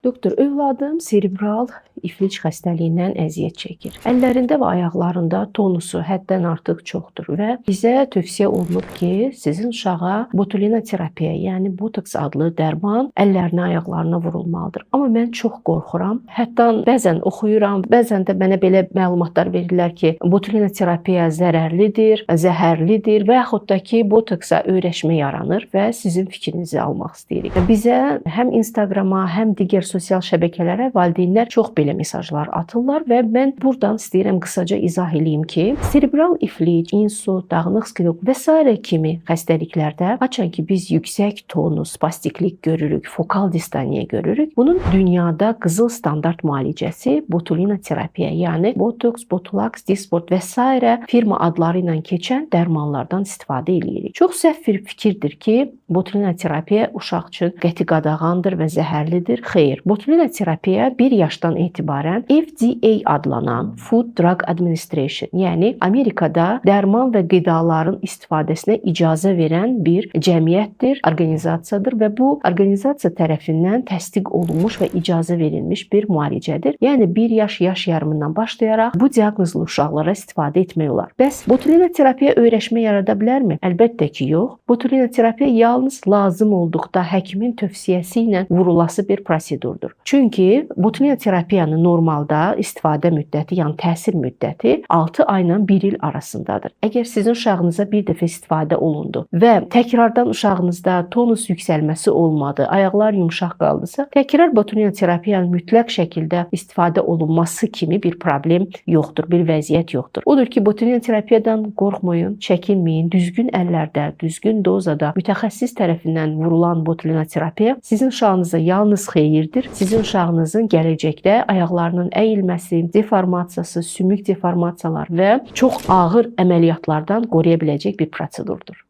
Doktor, övladım serebral iflic xəstəliyindən əziyyət çəkir. Əllərində və ayaqlarında tonusu həddən artıq çoxdur və bizə tövsiyə olunub ki, sizin uşağa botulinoterapiya, yəni botoks adlı dərman əllərinə, ayaqlarına vurulmalıdır. Amma mən çox qorxuram. Hətta bəzən oxuyuram, bəzən də mənə belə məlumatlar verirlər ki, botulinoterapiya zərərlidir, zəhərlidir və yaxud da ki, botoksa öyrəşmə yaranır və sizin fikrinizi almaq istəyirik. Bizə həm Instagrama, həm digər sosial şəbəkələrə valideynlər çox belə mesajlar atırlar və mən burdan istəyirəm qısaca izah eləyim ki, serebral iflic, insult, dağınıq skleroz və sairə kimi xəstəliklərdə haçan ki biz yüksək tonus, spastiklik görürük, fokal distoniya görürük, bunun dünyada qızıl standart müalicəsi botulinoterapiya, yəni botoks, botulaks, disport və sairə firma adları ilə keçən dərmanlardan istifadə eləyirik. Çox səhv bir fikirdir ki, botulinoterapiya uşaq üçün qəti qadağandır və zəhərlidir. Xeyr, botulinoterapiya 1 yaşdan etibarən FDA adlanan Food Drug Administration, yəni Amerikada dərman və qidaların istifadəsinə icazə verən bir cəmiyyətdir, orqanizasiyadır və bu orqanizasiya tərəfindən təsdiq olunmuş və icazə verilmiş bir müalicədir. Yəni 1 yaş, yaş yarımından başlayaraq bu diaqnozlu uşaqlara istifadə etmək olar. Bəs botulinoterapiya öyrəşmə yarada bilərmi? Əlbəttə ki, yox. Botulinoterapiya yalnız lazım olduqda həkimin tövsiyəsi ilə vurulası bir prosedurdur. Çünki botulinoterapiyanın normalda istifadə müddəti, yəni təsir müddəti 6 ayla 1 il arasındadır. Əgər sizin uşağınıza bir dəfə istifadə olundu və təkrardan uşağınızda tonus yüksəlməsi olmadı, ayaqlar yumşaq qaldısa, təkrar botulinoterapiyanın mütləq şəkildə istifadə olunması kimi bir problem yoxdur, bir vəziyyət yoxdur. Odur ki, botulinoterapiyadan qorxmayın, çəkinməyin. Düzgün əllərdə, düzgün dozada mütəxəssis tərəfindən vurulan botulinoterapiya sizin uşağınıza yalnız xeyirdir. Sizin uşağınızın gələcəkdə ayaqlarının əyilməsi, deformasiyası, sümük deformasiyalar və çox ağır əməliyyatlardan qoruya biləcək bir prosedurdur.